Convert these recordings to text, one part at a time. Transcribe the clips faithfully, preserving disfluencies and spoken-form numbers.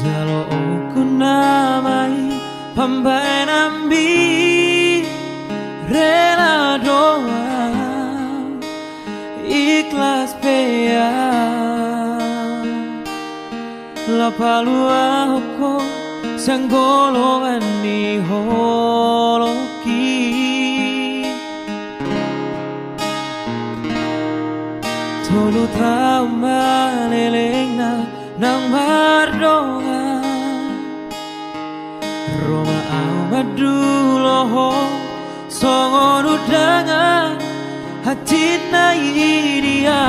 Jaloonku nama i pambahenanmi, rela do au, ikhlas pe au, laho paluahon ho sian golongan ni holongki. Tolu taon ma lelengna naung mardongan, ro ma au mandulo ho songon undangan, hatitna i dia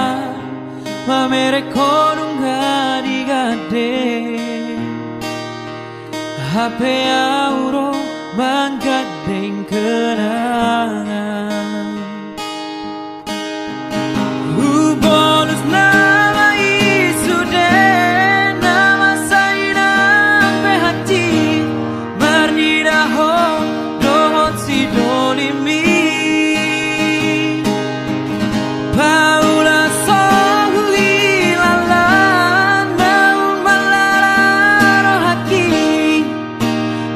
mamereng ho nunga digandeng. Hape au do manggandeng kenangan. Hubolus nama i sude, na masa inang pe hati, marnida ho dohot sidolimi. Paula so huhilala naung mallala rohangki,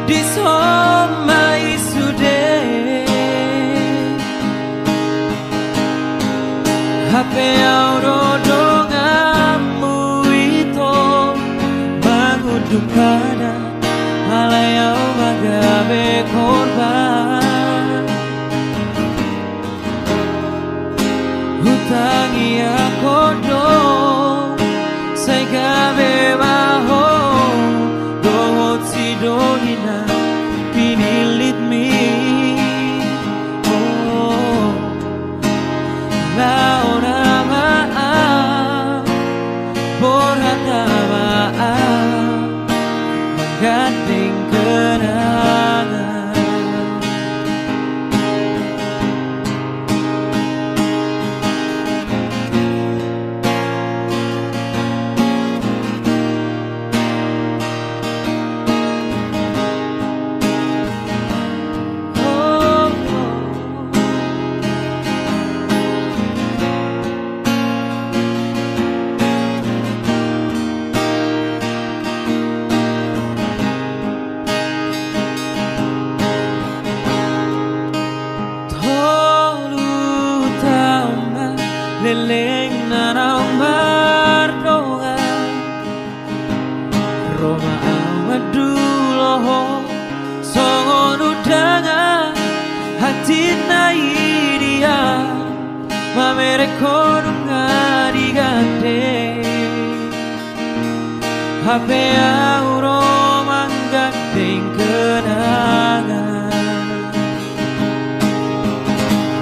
dison ma i sude. Hape au do donganmu ito, mangunduk pada, alai au ma gabe korban. Hutangiangkon do, sai gabe ma ho dohot sidoli na pinillitmi. Oh, laho nama au, borhat nama au, manggandeng kenangan. Tolu taon ma lelengna naung mardongan, ro ma au mandulo ho songon undangan, hatitna i dia mamereng ho nunga digandeng. Hape au do manggandeng kenangan.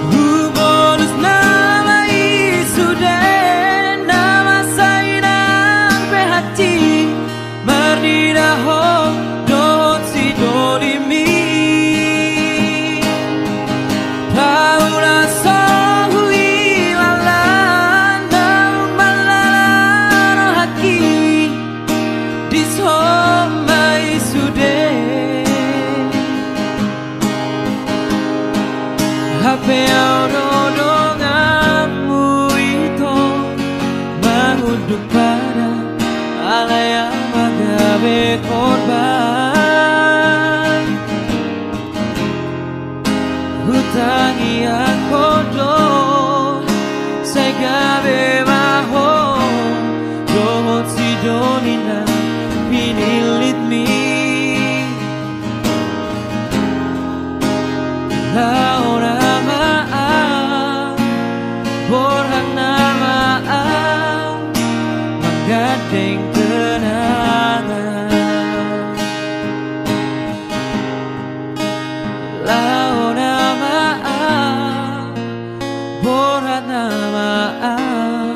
Hubolus nama i sude, na masa inang pe hati, marnida ho dohot sidolimi. Paula so huhilala naung mallala rohangki, dison ma i sude. Hape au do donganmu ito, mangunduk pada, alai au ma gabe korban. Hutangiangkon do, sai gabe ma ho dohot sidoli na pinillitmi. Laho nama au, borhat nama au, manggandeng kenangan. Laho nama au, borhat nama au,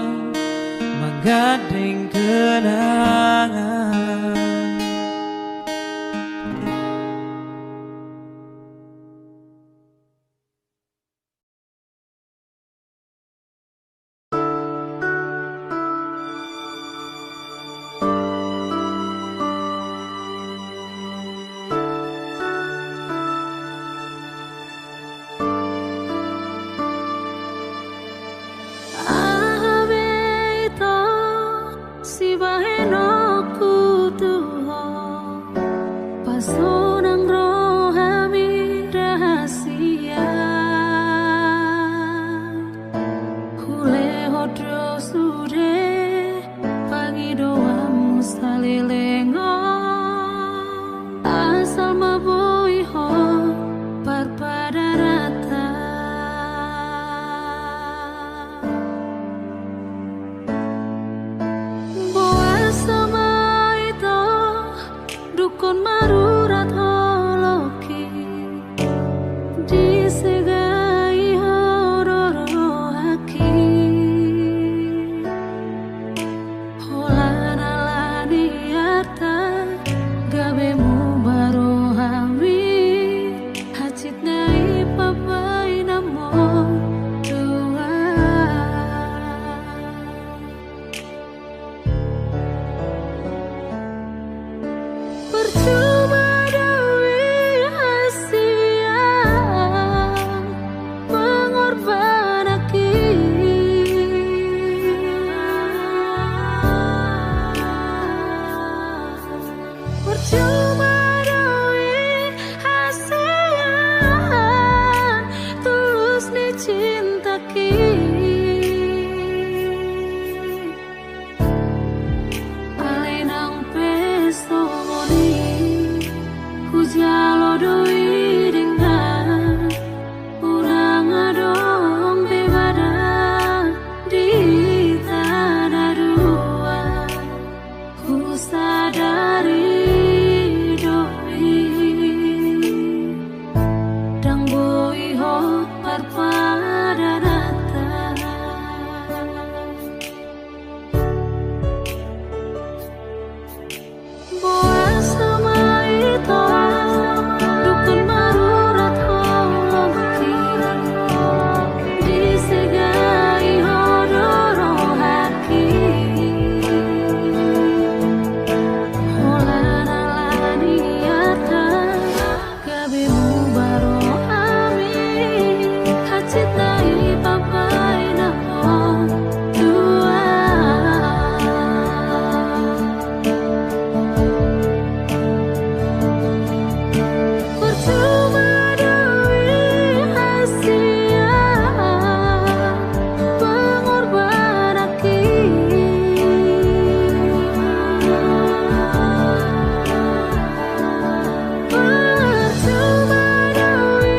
manggandeng kenangan. Aha be ito Sibahenonku tu ho, pasonang rohami rahasia. Hulehon do sude pangidoanmu saleleng on, asal ma boi ho parpadananta. Boasa ma ito dungkon marurat holongki, disegai ho do rohangki. Holan ala ni arta gabe muba rohami, hansit na i pambahenanmon Tuhan. Percuma do i hasian mengorbananki. Percuma do i hasian tulus ni cintaki. Alai nang pe songon i, hujalo do i dengan, unang adong be badan di hita na dua. Husadari do i, ndang boi hot parpadananta. Boasa ma ito dungkon marurat holongki, disegai ho do rohangki. Holan ala ni arta gabe muba rohami, hansit na i pambahenanmon Tuhan. Percuma do i hasian pengorbananki. Percuma do i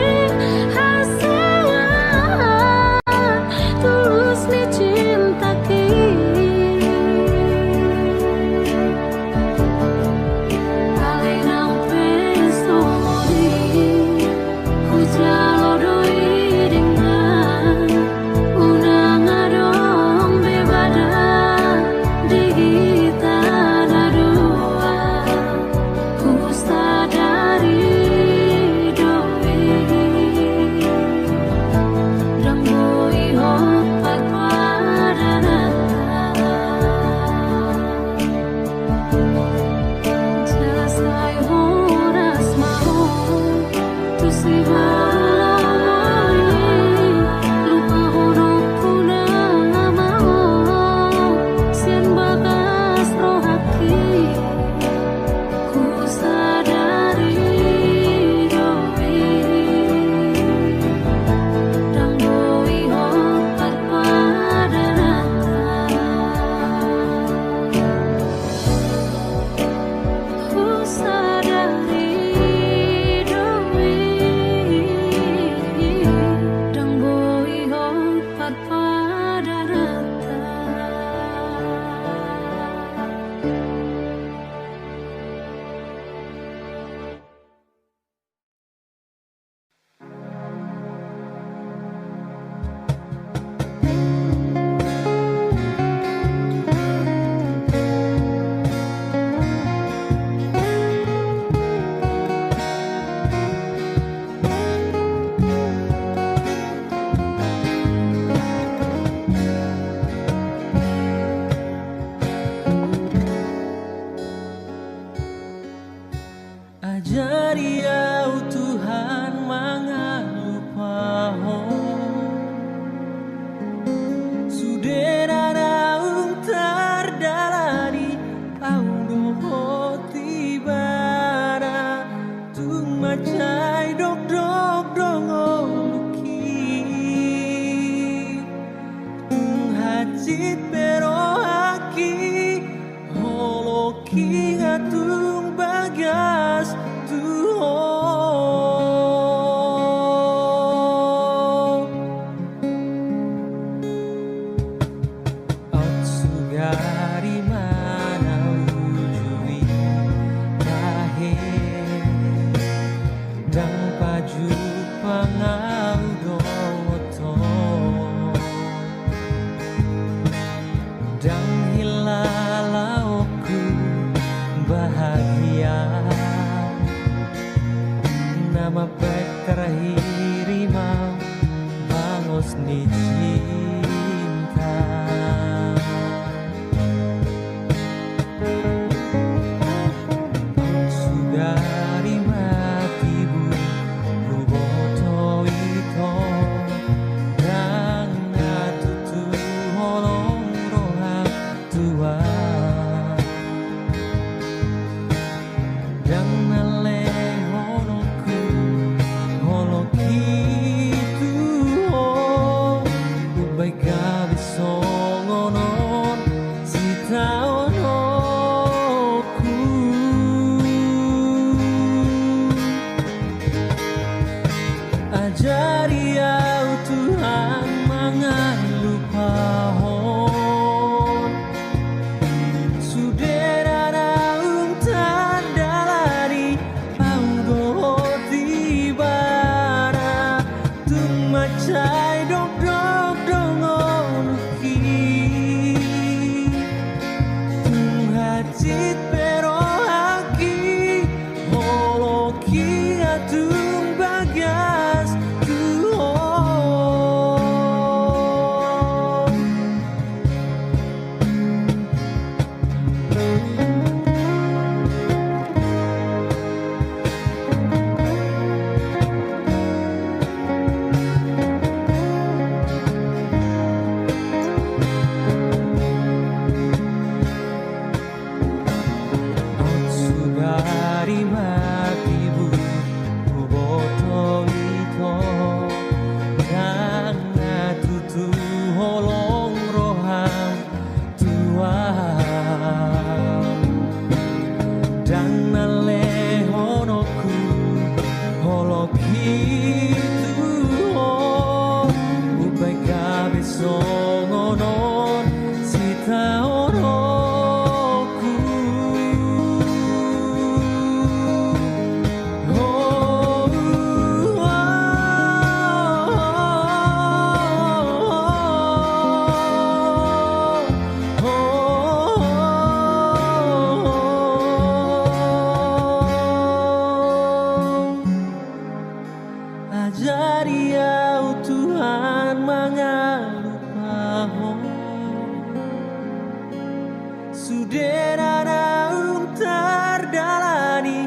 hasian tulus ni cintaki. Alai nang pe songon i, hujalo do i dengan, unang adong be badan di hita na dua. Husadari do i, ndang boi hot parpadananta. Jala sai horas ma ho tu siboru lomo i, lupahononku nama ho sian bagas rohangki. Husadari do i, ndang boi hot parpadananta. Husadari do i, ndang boi hot parpadananta. Sudena naung tardalani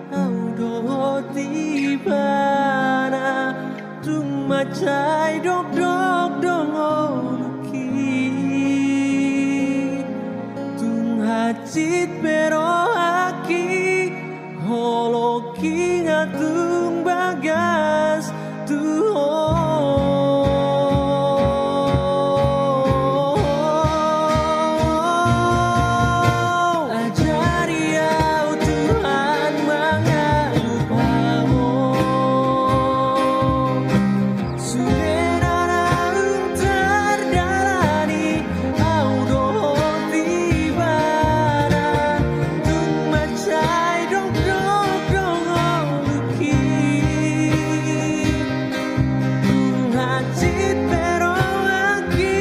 au dohot ibana, tung mansai dokdok do ngolungki. Tung hansit pe rohangki, holongki nga tung bagas tu Ho. Ajari au Tuhan mangalup Ho. Sudena naung tardalani au dohot ibana, tung mansai dokdok do ngolungki. Tung hansit pe rohangki,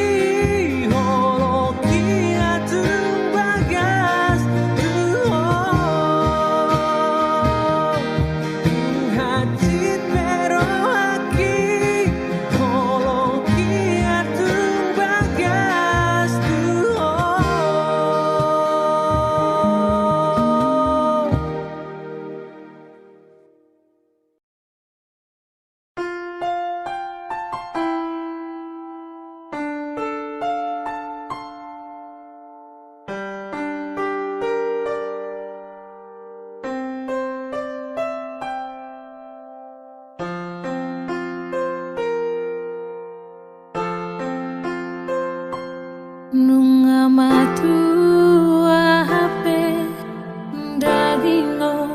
holongki nga tung bagas tu Ho. Tung hansit pe rohangki, holongki nga tung bagas tu Ho. Nunga matua hape daging on,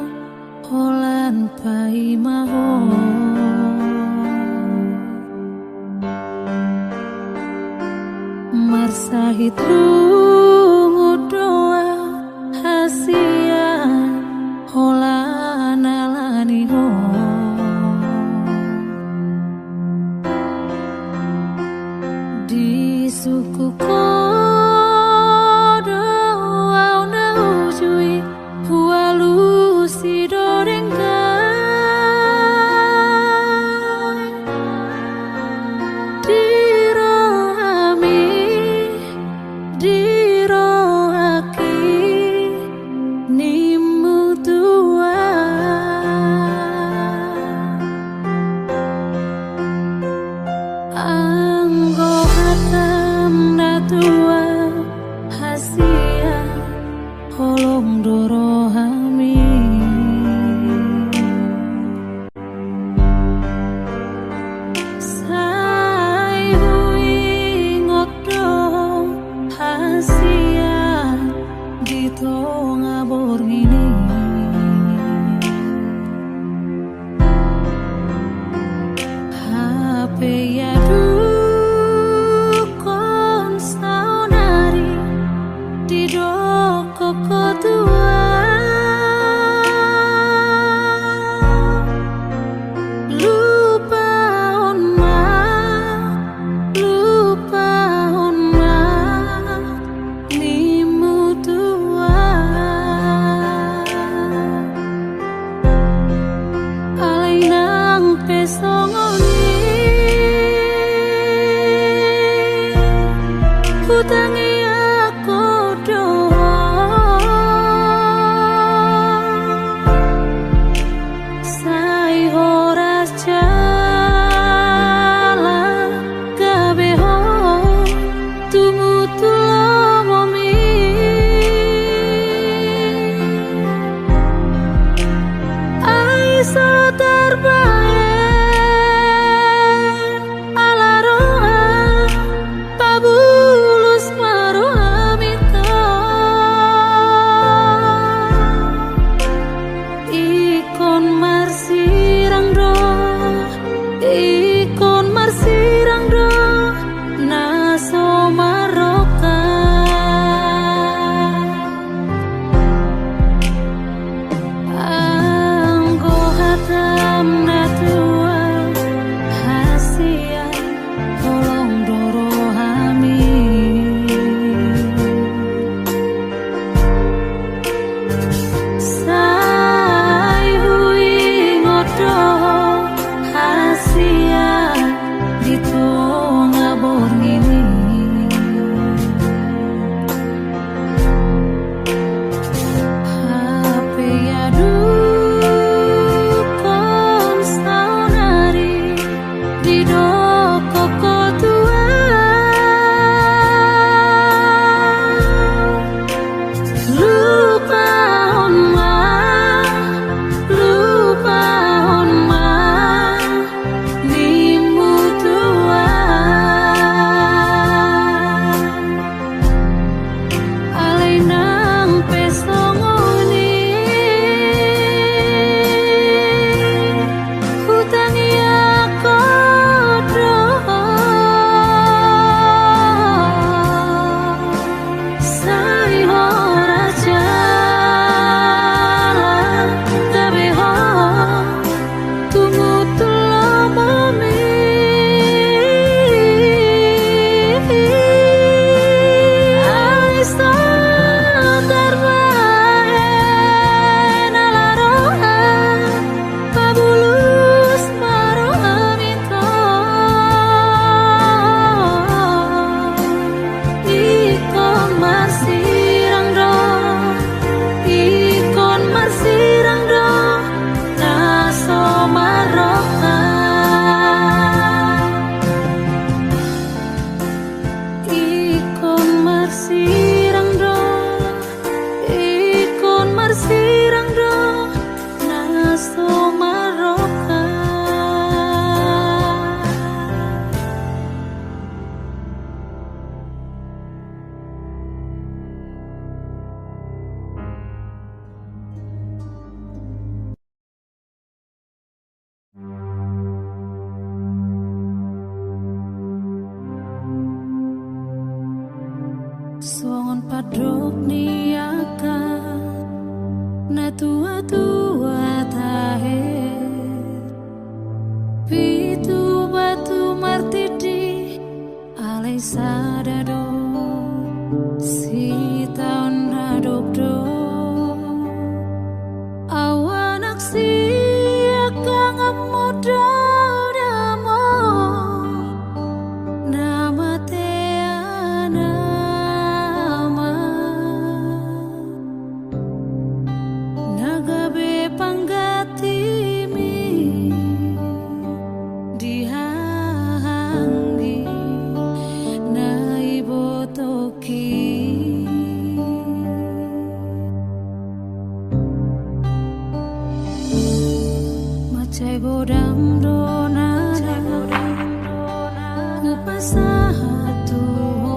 holan paima ho. Marsahit lungun do au hasian holan alani ho. Disungkun ho do au na uju i, hualusi do denggan di rohami, di rohangki, nimmu Tuhan. Anggo hatam na tuat hasian, holong do rohami. Sai huingot do hasian di tonga borngin i. Hape iadukhon saonari, didok ho Tuhan, lupahon ma, lupahon ma, nimmu Tuhan. Alai nang pe songon i, hutangiangkon do ho. Tua-tua tahe, pitu batu martinding, alai sada do sitaon na dokdok. Au anak siangkanganmu, daudamu na matean ama, na gabe panggantimi di hahaanggi na ibotoki. Mansai godang do na hupasahat tu ho,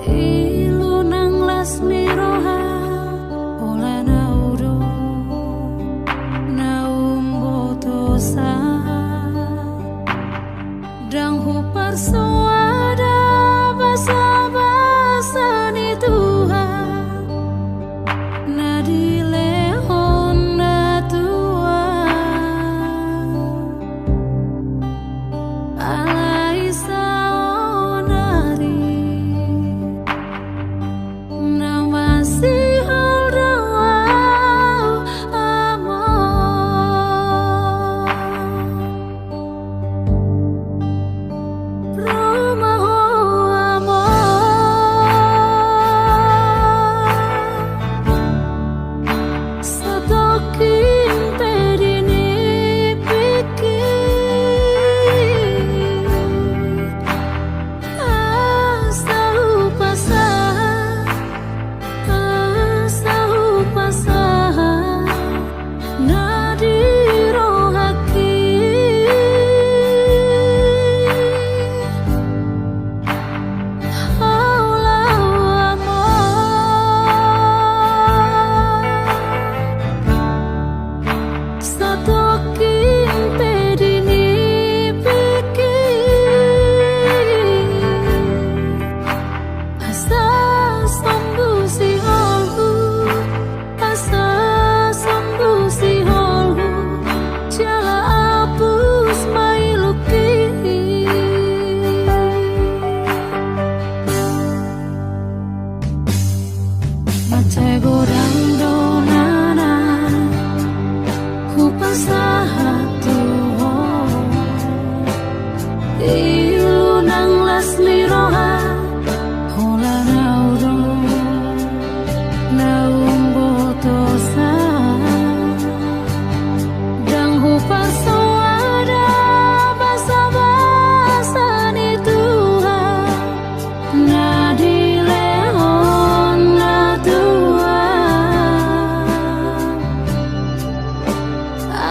ilu nang las ni roha, holan au do na umbotosa. Ndang huparsoada basabasa ni Tuhan na dilehon na tua, alai saonari na masihol do au, amang. Ro ma ho, amang, satongkin pe di nipingki, asa hupasahat, asa hupasahat na di rohangki. Au laho, amang, satongkin pe di nipingki, asa sombu siholhu, asa sombu siholhu, jala apus ma ilungki. Mansai godang do na hupasahat tu ho, ilu nang las ni roha, holan au do na umbotosa. Ndang huparsoada basabasa ni Tuhan na dilehon na tua,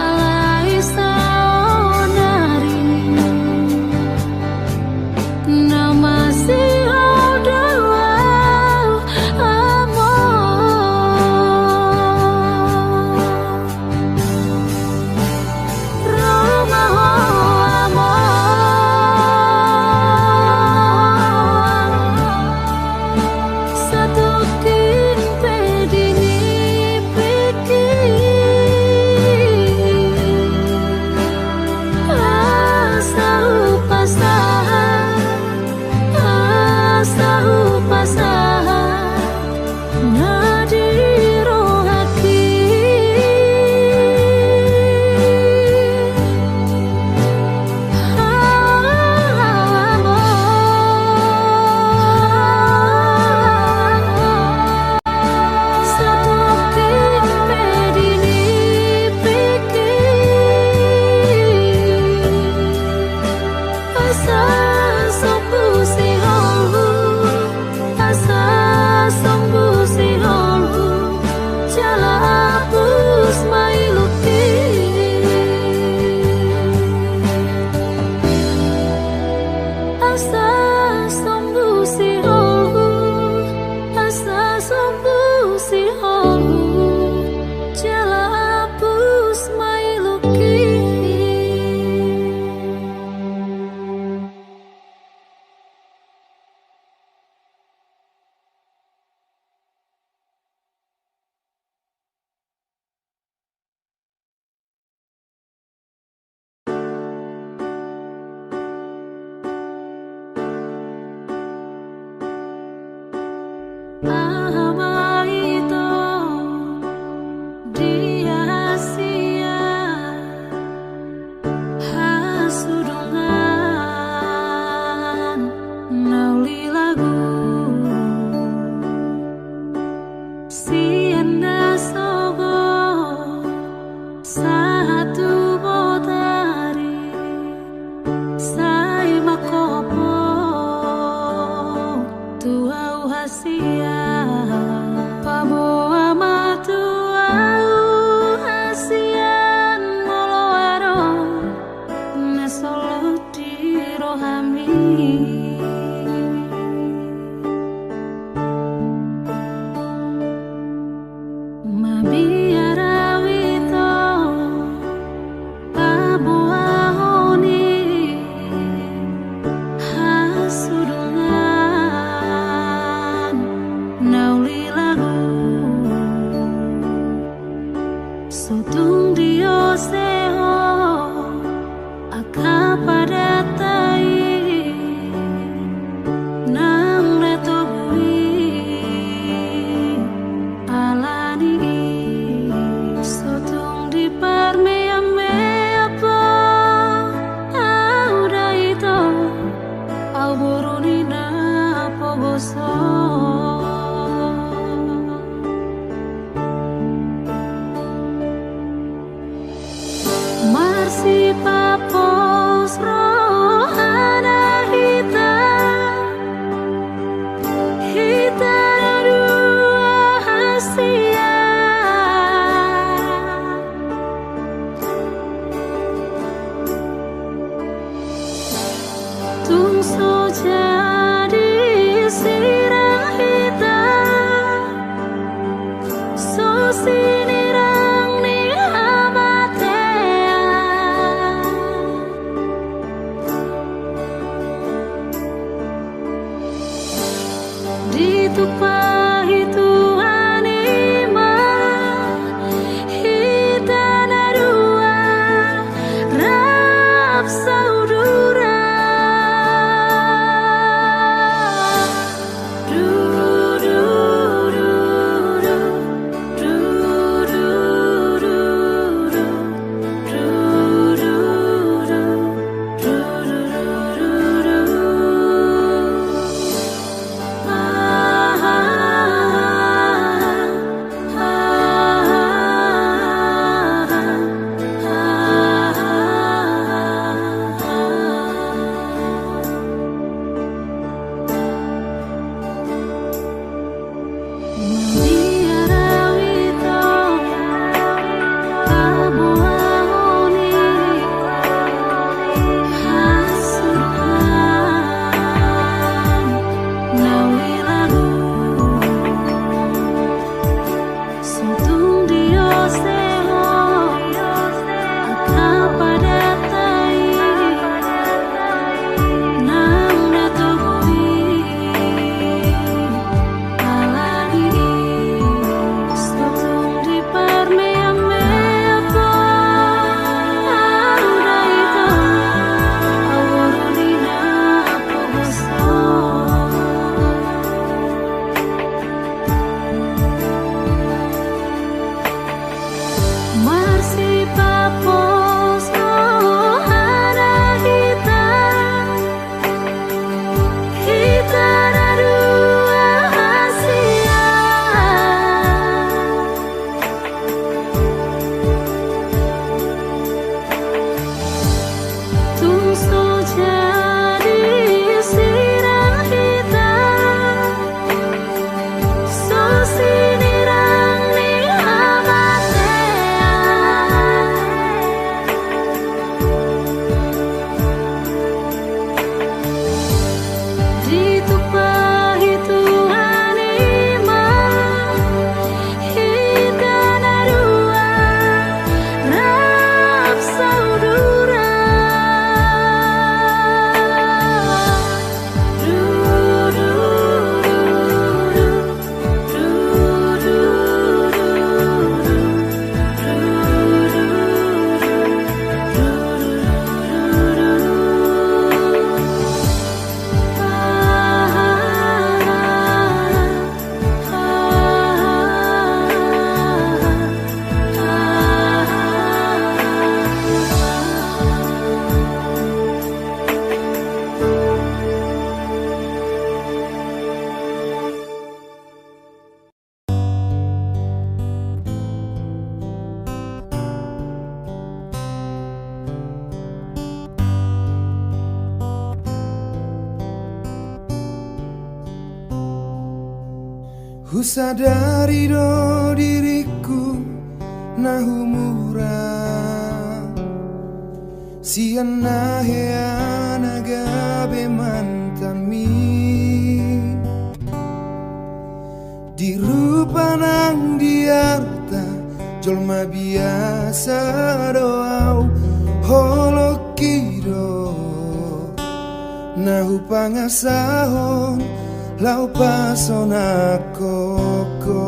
alai saonari na masihol do au, amang. Ro ma ho, amang, satongkin pe di nipingki, asa hupasahat, asa hupasahat na di rohangki. Satongkin pe di nipingki, asa sombu siholhu, asa sombu siholhu, jala apus ma ilungki. Asa sombu siholhu, asa sombu siholhu, jala apus ma ilungki. Aha ma ito dia sia hasudungan na uli lagu sian na sogo sahat tu botari sai mangkopo tu au hasia. Husadari do diringku na humurang sian na hea na gabe mantanmi. Di rupa nang di arta jolma biasa do au, holongki do na hupangasahon laho pasonanghon ho.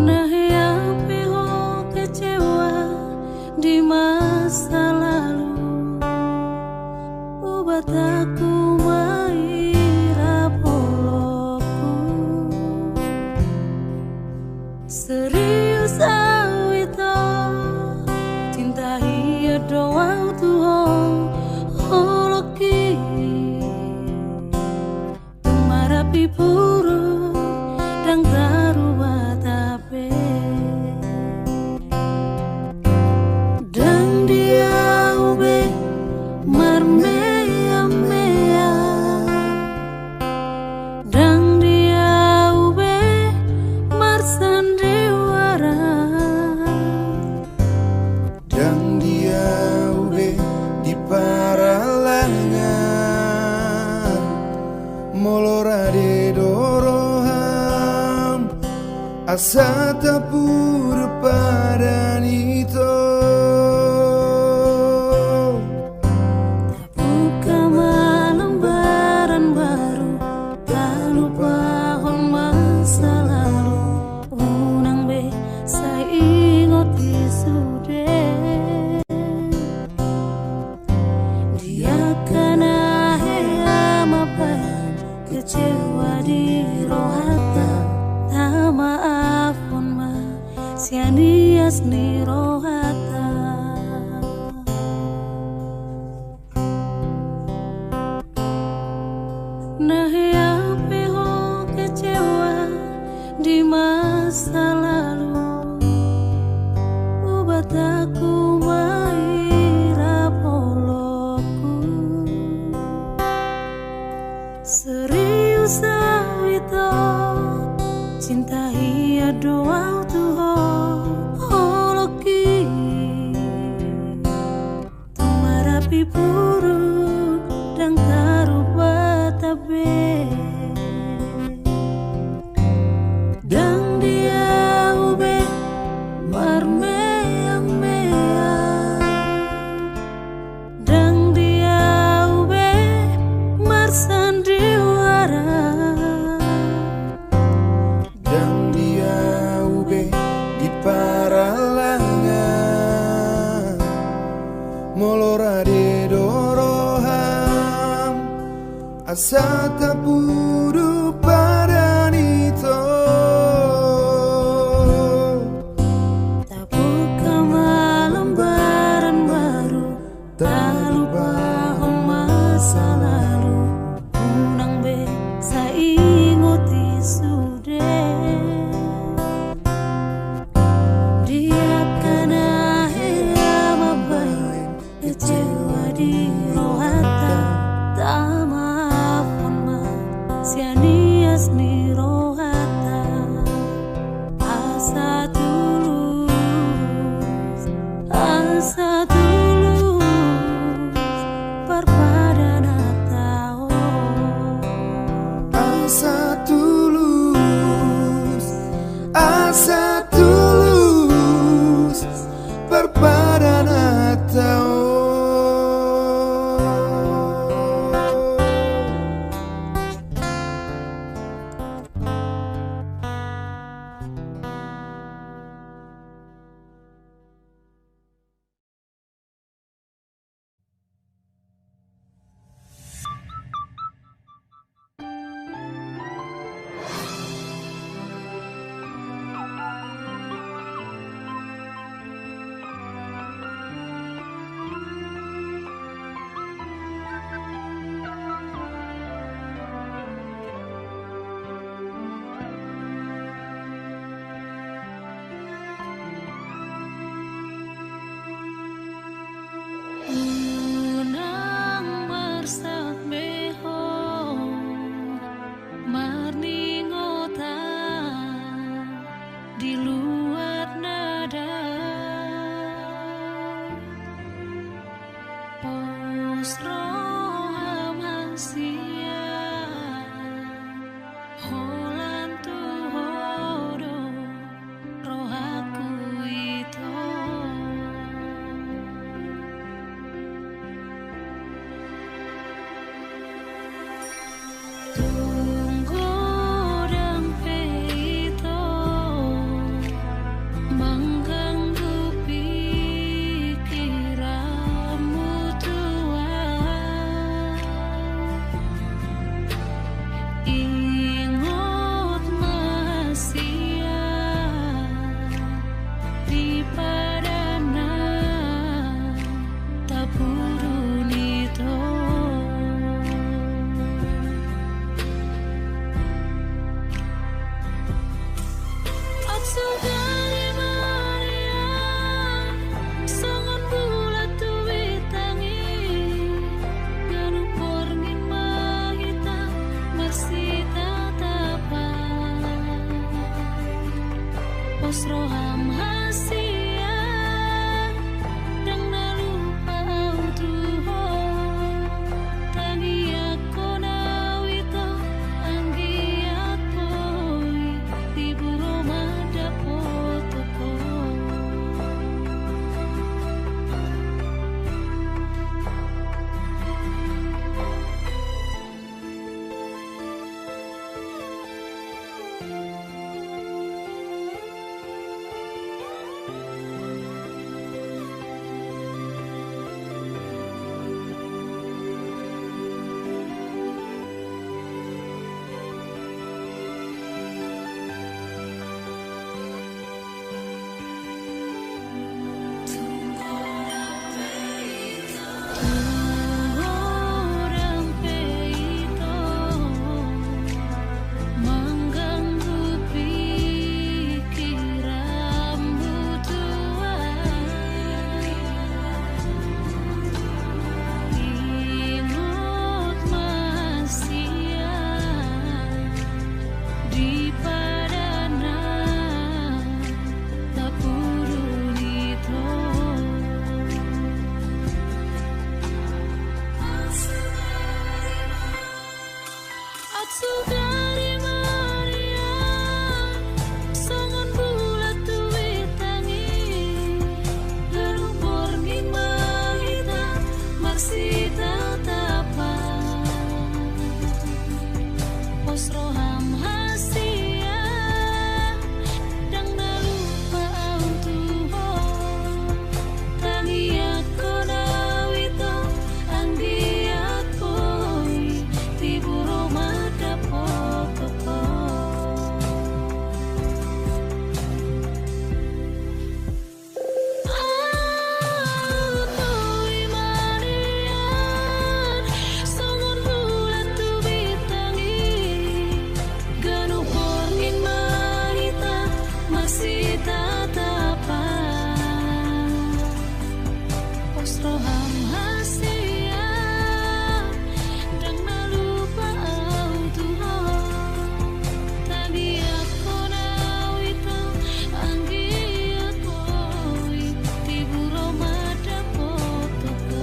Na hea pe ho kecewa di masa lalu, ubatahon ma i rap holongku. Serius au ito, cinta hian do au tu ho, holongki. Tung marapi purut ndang tarubata be. Ndang di au be marmeamea, ndang di au be marsandiwara. Ndang di au be di paralangan, molo rade do roham asa tapuduk padan ito. Buka ma lembaran baru, talupahon masa lalu, unang be sai ingot i sude. Di angka na hea mambahen kecewa di rohanta, tamaafhon ma sian ias ni rohanta. Na hea pe ho kecewa di masa lalu, ubatahon ma i rap holongku. Serius au ito, cinta hian do au tu ho, holongki. Tung marapi purut ndang tarubata be. Ndang di au be marmeamea, ndang di au be marsandiwara. Ndang di au be di paralangan, molo rade do roham asa tapuduk padan ito. Tabuka ma lembaran baru, talupahon masa lalu, unang be sai ingot i sude. Di angka na hea mambahen kecewa di rohanta, tamaafhon ma sian ias ni rohanta. Asa tulus, asa tulus parpadananta on. Asa tulus, asa tulus parpadananta on. Sugari ma nian songon bulan tu bintang i, ganup borngin ma hita marsitatapan. Pos roham hasian, ndang na lupa au tu ho. Tangiangkon au ito, anggiat boi tibu ro mandapothon ho. Au boi ma nian songon bulan tu bintang i, ganup borngin ma hita marsitatapan. Pos roham hasian, ndang na lupa au tu ho. Tangiangkon au ito, anggiat boi tibu ro mandapothon ho.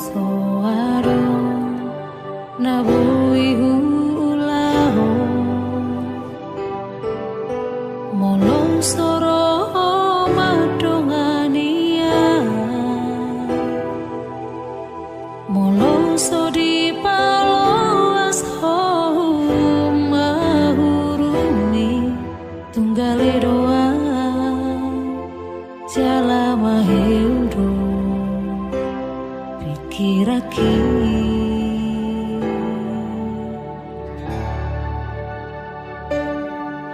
So adong na boi huulahon, molo so ro ho mandongani au. Molo so dipaloas ho humahurum i, tunggale do au jala maheu do pingkiranki.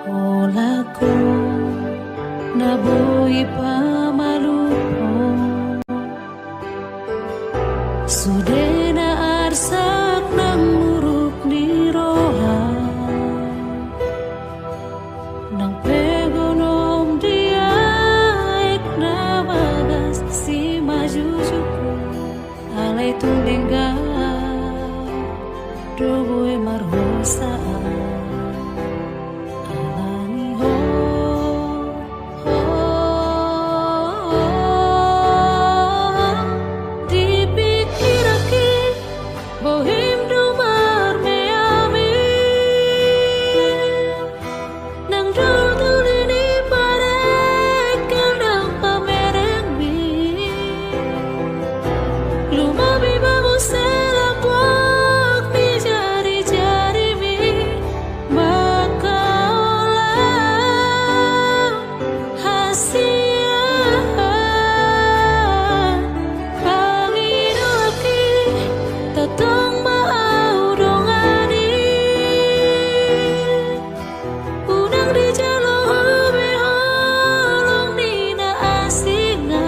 Holan ho na boi pamalumhon, sude na arsak nang muruk ni roha. Nang pe gonom di aek na bagas simajujungku, alai tung denggan do boi marhosa au ala ni ho. Di pingkiranki bohim do marmeam i. Nang do tuli ni parengkel nang pamerengmi, lumobi ma muse lambok ni jarijarimi, manghaholongi au hasian. Pangidoanki, tongtong ma au dongani. Unang dijalo be holong ni na asing au.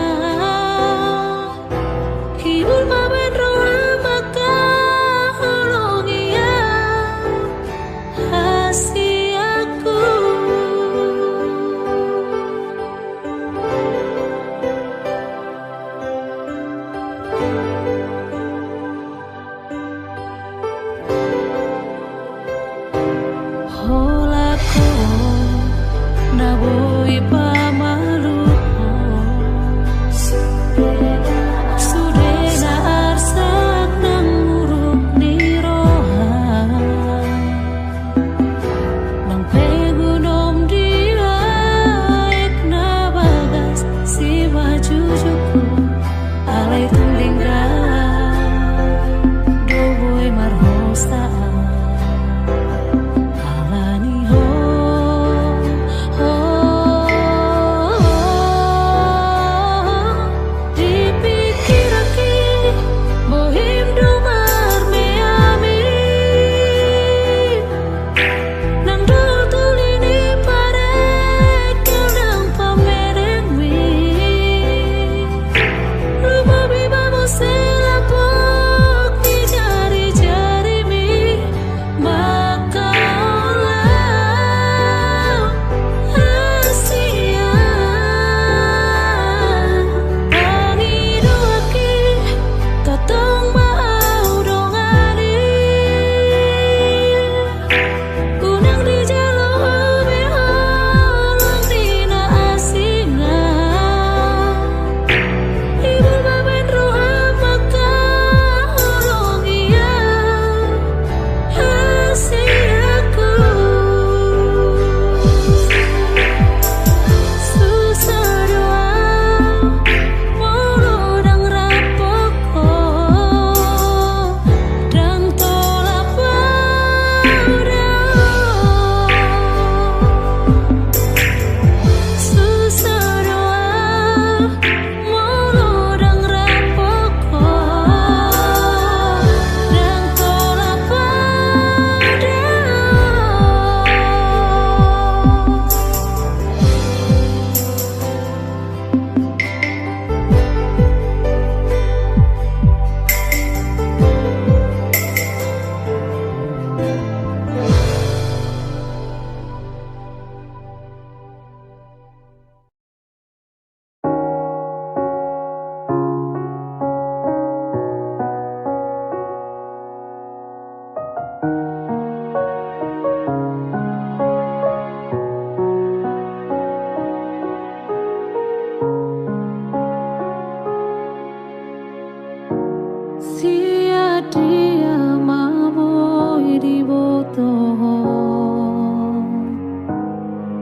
Hibul ma baen roham manghaholongi au hasianku. Holan ho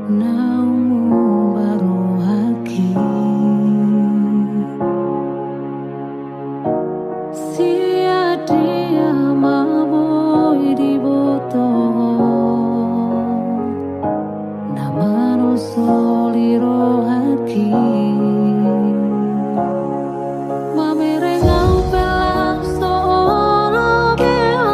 Naung muba rohangki. Sian dia ma boi diboto na manolsoli rohangki. Mamereng au pe laos so olo be ho.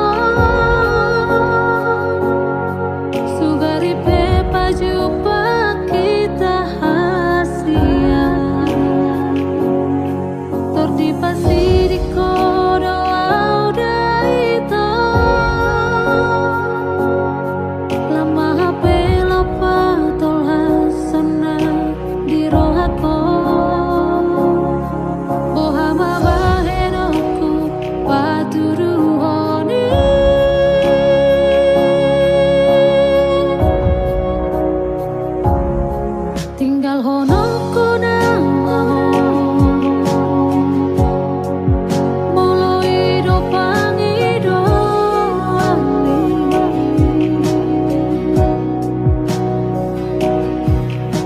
Sugari pe pajumpang hita hasian. Tor dipasidik ho do au da ito. Lam ma hape lam patolhas on na di rohangku. Boha ma bahenonku patuduhon i. Tinggalhononku nama ho. Molo i do pangidoanmi.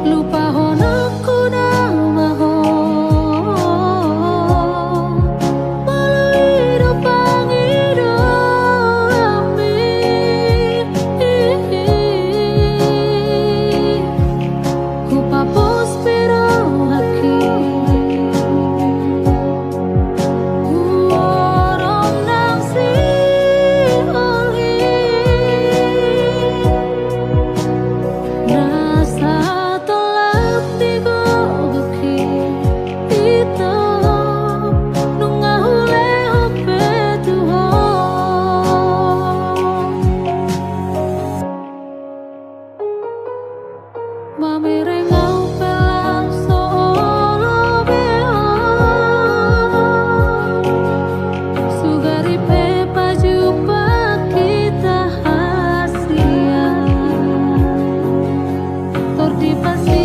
Lupahononku nama ho. Molo i do pangidoanmi. Hupapos pe rohangki. Huorom nang siolhit. Na satolap ni gogongki ito, nunga hulehon pe tu ho. Mamereng au pe laos so olo be ho. Sugari pe pajumpang hita hasian. Tor dipasi